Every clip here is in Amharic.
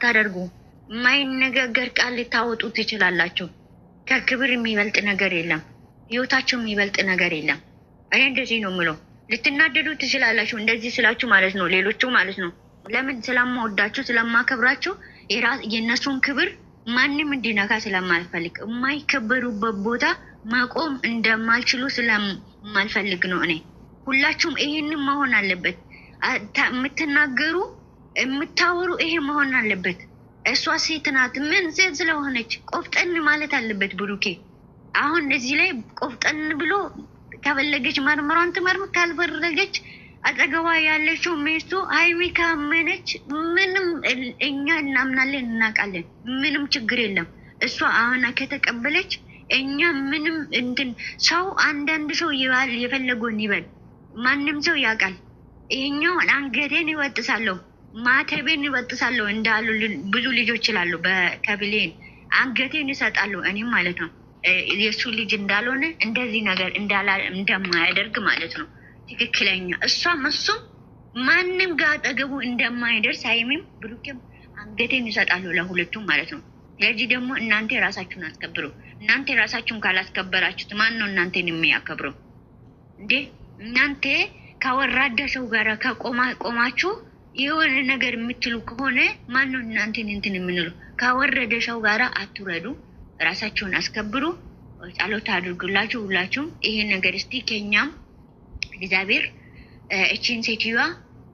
ታደርጉ የማይነጋገር ቃል ልታወጡ ትችላላችሁ። ከክብር የሚበልጥ ነገር የለም። ህይወታችሁ የሚበልጥ ነገር የለም። እኔ እንደዚህ ነው የምለው። ልትናደዱ ትችላላችሁ፣ እንደዚህ ስላችሁ ማለት ነው፣ ሌሎቹ ማለት ነው። ለምን? ስለማወዳችሁ ስለማከብራችሁ፣ የእነሱን ክብር ማንም እንዲነካ ስለማልፈልግ፣ የማይከበሩበት ቦታ መቆም እንደማልችሉ ስለማልፈልግ ነው። እኔ ሁላችሁም ይሄንን መሆን አለበት። የምትናገሩ የምታወሩ ይሄ መሆን አለበት። እሷ ሴት ናት። ምን ሴት ስለሆነች ቆፍጠን ማለት አለበት ብሩኬ። አሁን እዚህ ላይ ቆፍጠን ብሎ ከፈለገች መርምሯን ትመርምር፣ ካልፈለገች አጠገቧ ያለችው ሚስቱ ሀይሚ ካመነች ምንም እኛ እናምናለን፣ እናውቃለን። ምንም ችግር የለም። እሷ አሁን ከተቀበለች እኛ ምንም እንትን ሰው አንዳንድ ሰው ይባል የፈለገውን ይበል፣ ማንም ሰው ያውቃል። ይሄኛውን አንገቴን ይወጥሳለሁ ማተቤን ይበጥሳለሁ እንዳሉ ብዙ ልጆች ይላሉ። ከብሌን አንገቴን ይሰጣሉ። እኔም ማለት ነው የእሱ ልጅ እንዳልሆነ እንደዚህ ነገር እንደማያደርግ ማለት ነው። ትክክለኛ እሷም እሱም ማንም ጋር አጠገቡ እንደማይደርስ ሀይሚም ብሩኬም አንገቴን ይሰጣሉ ለሁለቱም ማለት ነው። ስለዚህ ደግሞ እናንተ የራሳችሁን አስከብሩ። እናንተ የራሳችሁን ካላስከበራችሁት ማን ነው እናንተን የሚያከብረው እንዴ? እናንተ ካወራዳ ሰው ጋር ከቆማችሁ የሆነ ነገር የምትሉ ከሆነ ማነው እናንተን እንትን የምንለው? ካወረደ ሰው ጋር አትውረዱ። ራሳችሁን አስከብሩ። ጸሎት አድርጉላችሁ ሁላችሁም። ይሄ ነገር እስቲ ከኛም እግዚአብሔር እችን ሴትዮዋ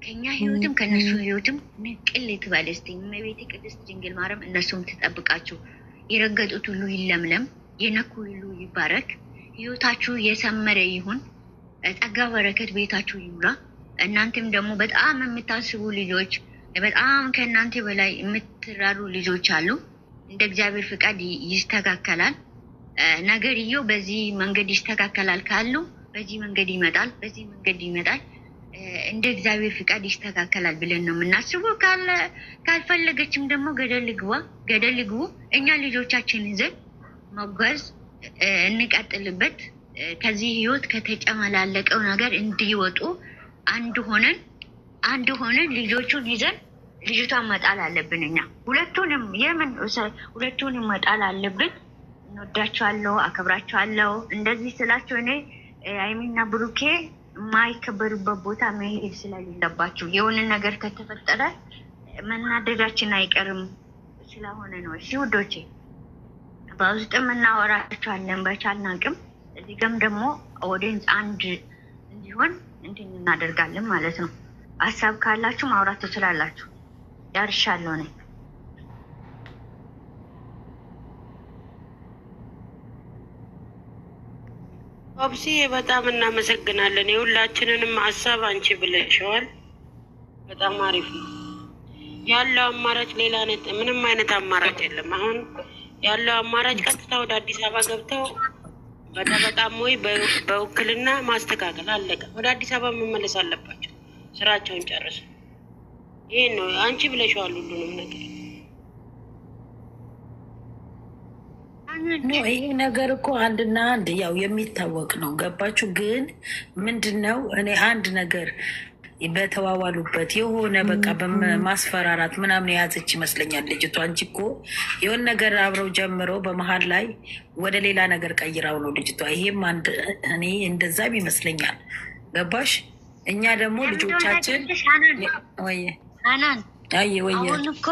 ከኛ ህይወትም ከእነሱ ህይወትም ንቅል ትበል እስቲ። እመቤቴ ቅድስት ድንግል ማርያም እነሱም ትጠብቃችሁ። የረገጡት ሁሉ ይለምለም፣ የነኩ ሁሉ ይባረክ። ህይወታችሁ የሰመረ ይሁን። ጸጋ በረከት ቤታችሁ ይሙላ። እናንተም ደግሞ በጣም የምታስቡ ልጆች፣ በጣም ከእናንተ በላይ የምትራሩ ልጆች አሉ። እንደ እግዚአብሔር ፍቃድ ይስተካከላል። ነገርየው በዚህ መንገድ ይስተካከላል ካሉ በዚህ መንገድ ይመጣል፣ በዚህ መንገድ ይመጣል። እንደ እግዚአብሔር ፍቃድ ይስተካከላል ብለን ነው የምናስበው። ካልፈለገችም ደግሞ ገደል ግባ፣ ገደል ግቡ። እኛ ልጆቻችን ይዘን መጓዝ እንቀጥልበት። ከዚህ ህይወት ከተጨመላለቀው ነገር እንዲወጡ አንድ ሆነን አንድ ሆነን ልጆቹን ይዘን ልጅቷን መጣል አለብን። እኛ ሁለቱንም የምን ሁለቱንም መጣል አለብን። እንወዳቸዋለሁ፣ አከብራቸዋለሁ። እንደዚህ ስላቸው እኔ ሀይሚና ብሩኬ የማይከበሩበት ቦታ መሄድ ስለሌለባቸው የሆነ ነገር ከተፈጠረ መናደዳችን አይቀርም ስለሆነ ነው። እሺ ውዶቼ፣ በውስጥም እናወራቸዋለን በቻልን አቅም። እዚህ ጋም ደግሞ audience አንድ እንዲሆን እንትን እናደርጋለን ማለት ነው። ሀሳብ ካላችሁ ማውራት ትችላላችሁ። ጨርሻለሁ እኔ። ኦብሲ በጣም እናመሰግናለን። የሁላችንንም ሀሳብ አንቺ ብለሽዋል። በጣም አሪፍ ነው ያለው አማራጭ ሌላ አይነት ምንም አይነት አማራጭ የለም። አሁን ያለው አማራጭ ቀጥታ ወደ አዲስ አበባ ገብተው በጠበቃም ወይ በውክልና ማስተካከል አለቀ። ወደ አዲስ አበባ መመለስ አለባቸው ስራቸውን ጨርሱ። ይሄን ነው አንቺ ብለሽዋል ሁሉንም ነገር። No፣ ይሄ ነገር እኮ አንድና አንድ ያው የሚታወቅ ነው። ገባችሁ? ግን ምንድን ነው እኔ አንድ ነገር በተዋዋሉበት የሆነ በቃ በማስፈራራት ምናምን የያዘች ይመስለኛል ልጅቷ። እንጂ እኮ የሆነ ነገር አብረው ጀምረው በመሀል ላይ ወደ ሌላ ነገር ቀይራው ነው ልጅቷ። ይሄም አንድ እኔ እንደዛም ይመስለኛል። ገባሽ? እኛ ደግሞ ልጆቻችን ወይ አናን አየ ወይ አሁን እኮ